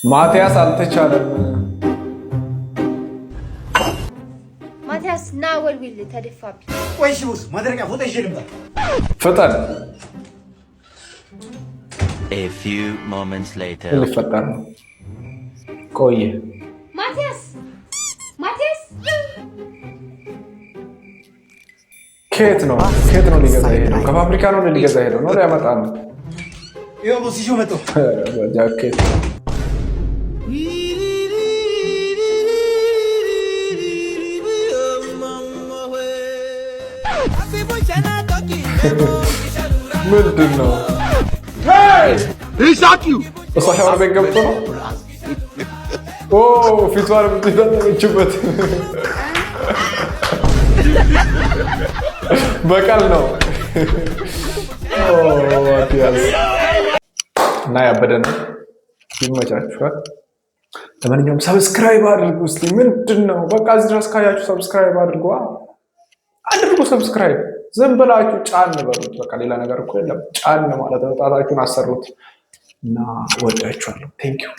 ማቲያስ አልተቻለም። ማቲያስ ና ወልዊል ተደፋብኝ። ቆይ እሺ boss፣ ማድረቂያ ፎጣ ይዤ ልምጣ። ፍጠን። A few moments later. ምን ሊፈጠር ነው? ቆየ። ማቲያስ፣ ማቲያስ። ከየት ነው፣ ከየት ነው ሊገዛ ሄደው? ከፋብሪካ ነው ሊገዛ ሄደው ነው፣ ሊያመጣ ነው። ይኸው boss፣ ይዤው መጣሁ። ጃኬት። ምንድን ነው? እሷ ሻወር ቤት ገብቶ ነው። ኦ፣ ፊቷን የምትታጠበችበት በቀል ነው። ኦ ማቲያስ፣ እና ያበደ ነው። ይመቻችኋል። ለማንኛውም subscribe አድርጉ። እስኪ ምንድን ነው፣ በቃ እዚህ ድረስ ካያችሁ subscribe አድርጉ፣ አድርጉ subscribe። ዝም ብላችሁ ጫን በሉት። በቃ ሌላ ነገር እኮ የለም። ጫን ማለት ነው። ጣታችሁን አሰሩት እና ወዳችኋለሁ። Thank you.